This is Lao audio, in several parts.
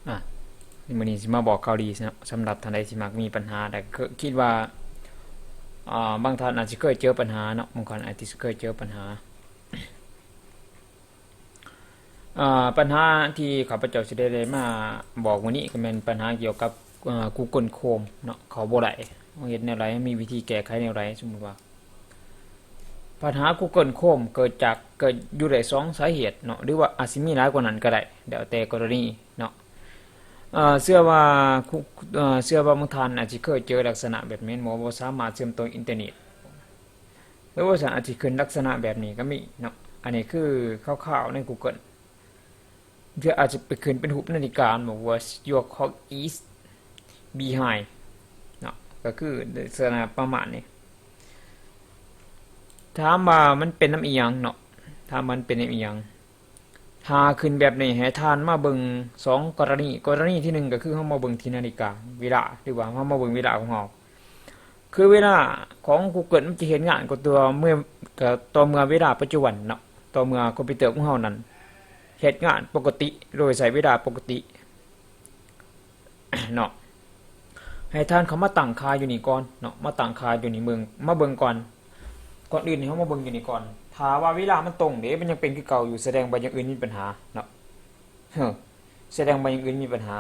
ອ່າ ມື້ນີ້ຊິມາບອກຂ່າວດີເນາະ ສຳລັບທ່ານໃດທີ່ມັກມີບັນຫາ ແລະ ຄິດວ່າ ອ່າ ບາງທ່ານອາດຊິເຄີຍເຈີບັນຫາເນາະ ບາງທ່ານອາດຊິເຄີຍເຈີບັນຫາ ອ່າ ບັນຫາທີ່ຂ້າພະເຈົ້າຊິໄດ້ ໄດ້ມາບອກມື້ນີ້ ກໍແມ່ນບັນຫາກ່ຽວກັບ ເອີ Google Chrome ເນາະ ເຂົ້າບໍ່ໄດ້ ເຮົາເຮັດແນວໃດ ເຮົາມີວິທີແກ້ໄຂແນວໃດ ສົມມຸດວ່າ ບັນຫາ Google Chrome ເກີດຈາກ ເກີດຢູ່ໄດ້ສອງສາເຫດເນາະ ຫຼືວ່າອາດຊິມີຫຼາຍກວ່ານັ້ນກໍໄດ້ ແລ້ວແຕ່ກໍລະນີເນາະ. ເອີ ເຊື່ອວ່າ ເອີ ເຊື່ອວ່າບາງທ່ານອາດຊິເຄີຍເຈີລັກສະນະແບບນີ້ ບໍ່ ບໍ່ສາມາດເຊື່ອມຕໍ່ອິນເຕີເນັດ ຫຼືວ່າອາດຊິຂຶ້ນລັກສະນະແບບນີ້ກໍມີເນາະ. ອັນນີ້ຄືຄ່າວໆໃນ Google ເທື່ອອາດຈະໄປຂຶ້ນເປັນຮູບນາລິກາ ບອກວ່າ Your clock is behind ເນາະ ກໍຄືລັກສະນະປະມານນີ້. ຖາມວ່າມັນເປັນນຳອີ່ຫຍັງເນາະ? ຖາມວ່າມັນເປັນນຳອີ່ຫຍັງ? ຖ້າຂຶ້ນແບບນີ້ ໃຫ້ທ່ານມາເບິ່ງສອງກໍລະນີ. ກໍລະນີທີໜຶ່ງ ກໍຄືເຮົາມາເບິ່ງທີ່ນາລິກາເວລາ ຫຼືວ່າເຮົາມາເບິ່ງເວລາຂອງເຮົາ. ຄືເວລາຂອງ Google ມັນຈະເຮັດງານກໍຕົວເມື່ອ ກໍຕໍ່ເມື່ອເວລາປັດຈຸບັນເນາະ ຕໍ່ເມື່ອຄອມພິວເຕີຂອງເຮົານັ້ນເຮັດງານປົກກະຕິ ໂດຍໃຊ້ເວລາປົກກະຕິເນາະ. ໃຫ້ທ່ານເຂົ້າມາຕັ້ງຄ່າຢູ່ນີ້ກ່ອນເນາະ ມາຕັ້ງຄ່າຢູ່ນີ້ເບິ່ງ ມາເບິ່ງກ່ອນ. ກ່ອນອື່ນໃຫ້ເຮົາມາເບິ່ງຢູ່ນີ້ກ່ອນ ຖ້າວ່າເວລາມັນຕົງເດ້ ມັນຍັງເປັນຄືເກົ່າຢູ່ ສະແດງວ່າຢ່າງອື່ນມີບັນຫາເນາະ ເອີ ສະແດງວ່າຢ່າງອື່ນມີບັນຫາ.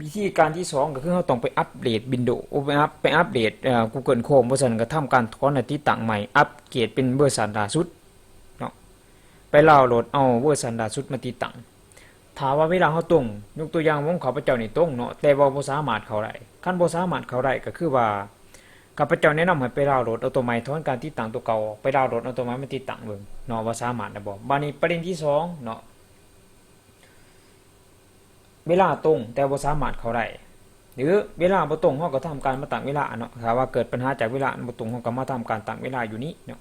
ວິທີການທີສອງ ກໍຄືເຮົາຕ້ອງໄປອັບເດດ Windows ໂອ ໄປອັບ ໄປອັບເດດ ເອີ Google Chrome ບໍ່ຊັ້ນກໍທຳການຖອນ ແລະ ຕິດຕັ້ງໃໝ່ ອັບເກຣດເປັນເວີຊັນລ່າສຸດເນາະ ໄປດາວໂຫຼດເອົາເວີຊັນລ່າສຸດມາຕິດຕັ້ງ. ຖ້າວ່າເວລາເຮົາຕົງ ຍົກຕົວຢ່າງ ຂອງຂ້າພະເຈົ້ານີ້ຕົງເນາະ ແຕ່ວ່າບໍ່ສາມາດເຂົ້າໄດ້. ຄັນບໍ່ສາມາດເຂົ້າໄດ້ ກໍຄືວ່າ ຂ້າພະເຈົ້າແນະນຳໃຫ້ໄປດາວໂຫຼດເອົາຕົວໃໝ່ ຖອນການຕິດຕັ້ງຕົວເກົ່າອອກ ໄປດາວໂຫຼດເອົາຕົວໃໝ່ມາຕິດຕັ້ງເບິ່ງເນາະ ວ່າສາມາດໄດ້ບໍ່. ບາດນີ້ປະເດັນທີສອງເນາະ ເວລາຕົງແຕ່ບໍ່ສາມາດເຂົ້າໄດ້ ຫຼືເວລາບໍ່ຕົງ ເຮົາກໍທຳການມາຕັ້ງເວລາເນາະ. ຖ້າວ່າເກີດບັນຫາຈາກເວລາອັນບໍ່ຕົງ ເຮົາກໍມາທຳການຕັ້ງເວລາຢູ່ນີ້ເນາະ.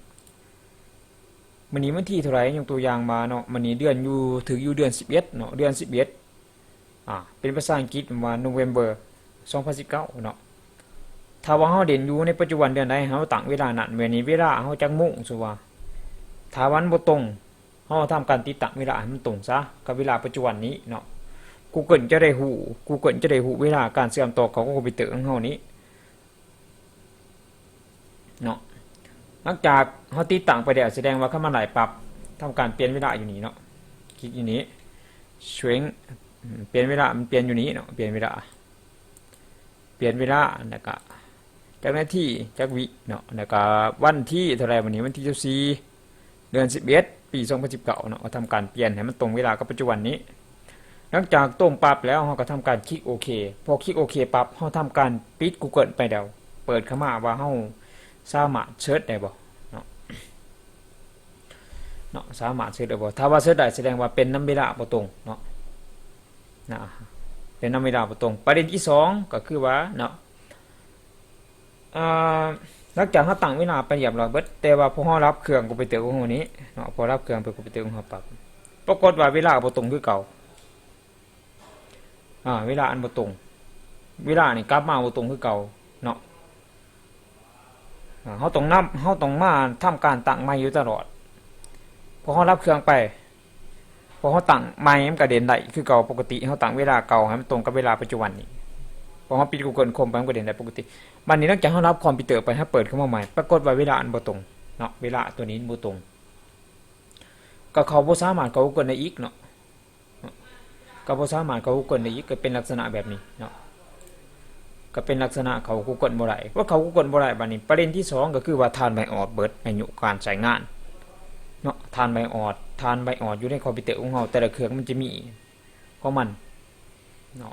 ມື້ນີ້ວັນທີເທົ່າໃດ? ຍົກຕົວຢ່າງວ່າເນາະ ມື້ນີ້ເດືອນຢູ່ ຖືກຢູ່ເດືອນສິບເອັດເນາະ ເດືອນສິບເອັດ ອ່າ ເປັນພາສາອັງກິດວ່າ November ສອງພັນສິບເກົ້າເນາະ. ຖ້າວ່າເຮົາເຫຼັ້ນຢູ່ໃນປັດຈຸບັນເດືອນໃດ ເຮົາຕັ້ງເວລານັ້ນ. ແບບນີ້ເວລາເຮົາຈັກໂມງ? ສົມມຸດວ່າ ຖ້າວ່າມັນບໍ່ຕົງ ເຮົາທຳການຕິດຕັ້ງເວລາໃຫ້ມັນຕົງຊະກັບເວລາປັດຈຸບັນນີ້ເນາະ. Google ຈະໄດ້ຮູ້ Google ຈະໄດ້ຮູ້ເວລາການເຊື່ອມຕໍ່ເຂົ້າຄອມພິວເຕີຂອງເຮົານີ້ເນາະ. ຫຼັງຈາກເຮົາຕິດຕັ້ງໄປແລ້ວ ສະແດງວ່າຄັນມັນໄດ້ປັບ ທຳການປ່ຽນເວລາຢູ່ນີ້ເນາະ. ຄລິກຢູ່ນີ້ Change ປ່ຽນເວລາ ມັນປ່ຽນຢູ່ນີ້ເນາະ ປ່ຽນເວລາ ປ່ຽນເວລາ ແລ້ວກະຈັກນາທີ ຈັກວິເນາະ ແລ້ວກະວັນທີເທົ່າໃດ? ມື້ນີ້ວັນທີຊາວສີ່ ເດືອນສິບເອັດ ປີສອງພັນສິບເກົ້າເນາະ. ກໍທຳການປ່ຽນໃຫ້ມັນຕົງເວລາກັບປັດຈຸບັນນີ້. ຫຼັງຈາກຕົງປັບແລ້ວ ເຮົາກໍທຳການຄລິກໂອເຄ. ພໍຄລິກໂອເຄປັບ ເຮົາທຳການປິດ Google ໄປແລ້ວ ເປີດເຂົ້າມາວ່າເຮົາສາມາດເສີດໄດ້ບໍ່ເນາະ ເນາະ ສາມາດເສີດໄດ້ບໍ່? ຖ້າວ່າເສີດໄດ້ ສະແດງວ່າເປັນນຳເວລາບໍ່ຕົງເນາະ ນະ ເປັນນຳເວລາບໍ່ຕົງ. ປະເດັນທີສອງ ກໍຄືວ່າເນາະ ອ່າ ຫຼັງຈາກເຮົາຕັ້ງເວລາໄປຮຽບຮ້ອຍເບິດ ແຕ່ວ່າພໍເຮົາດັບເຄື່ອງຄອມພິວເຕີຂອງເຮົານີ້ເນາະ ພໍດັບເຄື່ອງຄອມພິວເຕີຂອງເຮົາປັບ ປາກົດວ່າເວລາບໍ່ຕົງຄືເກົ່າ. ອ່າ ເວລາອັນບໍ່ຕົງ ເວລານີ້ກັບມາບໍ່ຕົງຄືເກົ່າເນາະ. ອ່າ ເຮົາຕ້ອງນຳ ເຮົາຕ້ອງມາທຳການຕັ້ງໃໝ່ຢູ່ຕະຫຼອດ. ພໍເຮົາດັບເຄື່ອງໄປ ພໍເຮົາຕັ້ງໃໝ່ ມັນກະເດັ່ນໄດ້ຄືເກົ່າປົກກະຕິ. ເຮົາຕັ້ງເວລາເກົ່າໃຫ້ມັນຕົງກັບເວລາປັດຈຸບັນນີ້ ພໍເຮົາປິດ Google Chrome ໄປ ມັນກະເດັ່ນໄດ້ປົກກະຕິ. ບາດນີ້ຫຼັງຈາກເຮົາດັບຄອມພິວເຕີໄປ ເຮົາເປີດເຂົ້າມາໃໝ່ ປາກົດວ່າເວລາອັນບໍ່ຕົງເນາະ ເວລາຕົວນີ້ມັນບໍ່ຕົງ ກໍເຂົາບໍ່ສາມາດເຂົ້າ Google ໄດ້ອີກເນາະ. ກໍບໍ່ສາມາດເຂົ້າ Google ໄດ້ອີກ ກໍເປັນລັກສະນະແບບນີ້ເນາະ ກໍເປັນລັກສະນະເຂົ້າ Google ບໍ່ໄດ້. ພໍເຂົ້າ Google ບໍ່ໄດ້ ບາດນີ້ປະເດັນທີສອງ ກໍຄືວ່າທ່ານໄວອອດເບິດອາຍຸການໃຊ້ງານເນາະ. ທ່ານໄວອອດ ທ່ານໄວອອດຢູ່ໃນຄອມພິວເຕີຂອງເຮົາ ແຕ່ລະເຄື່ອງມັນຈະມີຂອງມັນເນາະ.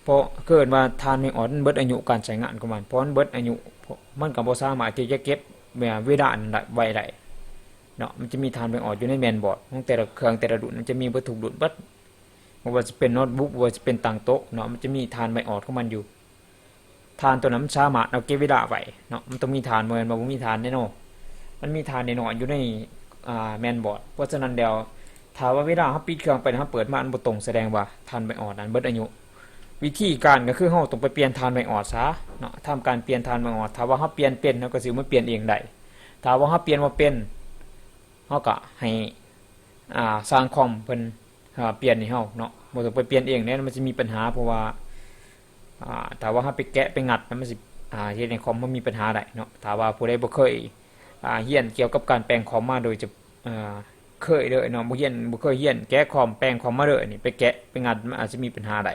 ເພາະເອີ້ນວ່າທ່ານໄວອອດມັນເບິດອາຍຸການໃຊ້ງານຂອງມັນ ເພາະມັນເບິດອາຍຸ ມັນກໍບໍ່ສາມາດທີ່ຈະເກັບເວລານັ້ນໄດ້ ໄວ້ໄດ້ເນາະ. ມັນຈະມີທ່ານໄວອອດຢູ່ໃນແມນບອດຂອງແຕ່ລະເຄື່ອງແຕ່ລະລຸ້ນ ມັນຈະມີເບິດທຸກລຸ້ນເບິດ ບໍ່ວ່າຊິເປັນໂນ້ດບຸກ ບໍ່ວ່າຊິເປັນຕັ້ງໂຕະເນາະ ມັນຈະມີທ່ານໄວອອດຂອງມັນຢູ່. ທ່ານໂຕນັ້ນມັນສາມາດເອົາເກັບເວລາໄວ້ເນາະ ມັນຕ້ອງມີທ່ານ ບໍ່ແມ່ນວ່າບໍ່ມີທ່ານແນ່ນອນ. ມັນມີທ່ານແນ່ນອນຢູ່ໃນ ອ່າ ແມນບອດ. ເພາະສະນັ້ນແລ້ວ ຖ້າວ່າເວລາເຮົາປິດເຄື່ອງໄປ ເຮົາເປີດມາ ມັນບໍ່ຕົງ ສະແດງວ່າທ່ານໄວອອດນັ້ນເບິດອາຍຸ. ວິທີການກໍຄືເຮົາຕ້ອງໄປປ່ຽນທ່ານໄວອອດຊະເນາະ ທຳການປ່ຽນທ່ານໄວອອດ. ຖ້າວ່າເຮົາປ່ຽນເປັນ ເຮົາກໍຊິມາປ່ຽນເອງໄດ້. ຖ້າວ່າເຮົາປ່ຽນບໍ່ເປັນ ເຮົາກໍໃຫ້ ອ່າ ຊ່າງຄອມເພິ່ນ ອ່າ ປ່ຽນໃຫ້ເຮົາເນາະ. ບໍ່ຕ້ອງໄປປ່ຽນເອງແນ່ ມັນຊິມີປັນຫາ ເພາະວ່າ ອ່າ ຖ້າວ່າເຮົາໄປແກະໄປງັດນະ ມັນຊິ ອ່າ ເຮັດໃຫ້ຄອມເຮົາມີປັນຫາໄດ້ເນາະ. ຖ້າວ່າຜູ້ໃດບໍ່ເຄີຍ ອ່າ ຮຽນກ່ຽວກັບການແປງຄອມມາໂດຍຈະ ເອີ ເຄີຍເລີຍເນາະ ບໍ່ຮຽນ ບໍ່ເຄີຍຮຽນແກະຄອມ ແປງຄອມມາເລີຍນີ້ ໄປແກະໄປງັດ ມັນອາດຈະມີປັນຫາໄດ້.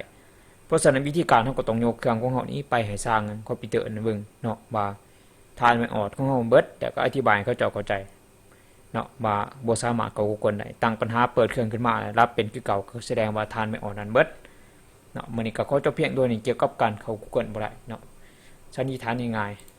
ເພາະສະນັ້ນ ວິທີການເຮົາກໍຕ້ອງຍົກເຄື່ອງຂອງເຮົານີ້ໄປໃຫ້ຊ່າງຄອມພິວເຕີນັ້ນເບິ່ງເນາະ ວ່າຖ່ານໄມ້ອອດຂອງເຮົາເບິດ ແລ້ວກໍອະທິບາຍໃຫ້ເຂົາເຈົ້າເຂົ້າໃຈເນາະ ວ່າບໍ່ສາມາດເຂົ້າ Google ໄດ້. ຕັ້ງປັນຫາເປີດເຄື່ອງຂຶ້ນມາ ແລ້ວດັບເປັນຄືເກົ່າ ກໍສະແດງວ່າຖ່ານໄມ້ອອດນັ້ນເບິດເນາະ. ມື້ນີ້ກໍຂໍຈົບພຽງເທົ່ານີ້ ກ່ຽວກັບການເຂົ້າ Google ບໍ່ໄດ້ເນາະ. ສັນນິຖານງ່າຍໆ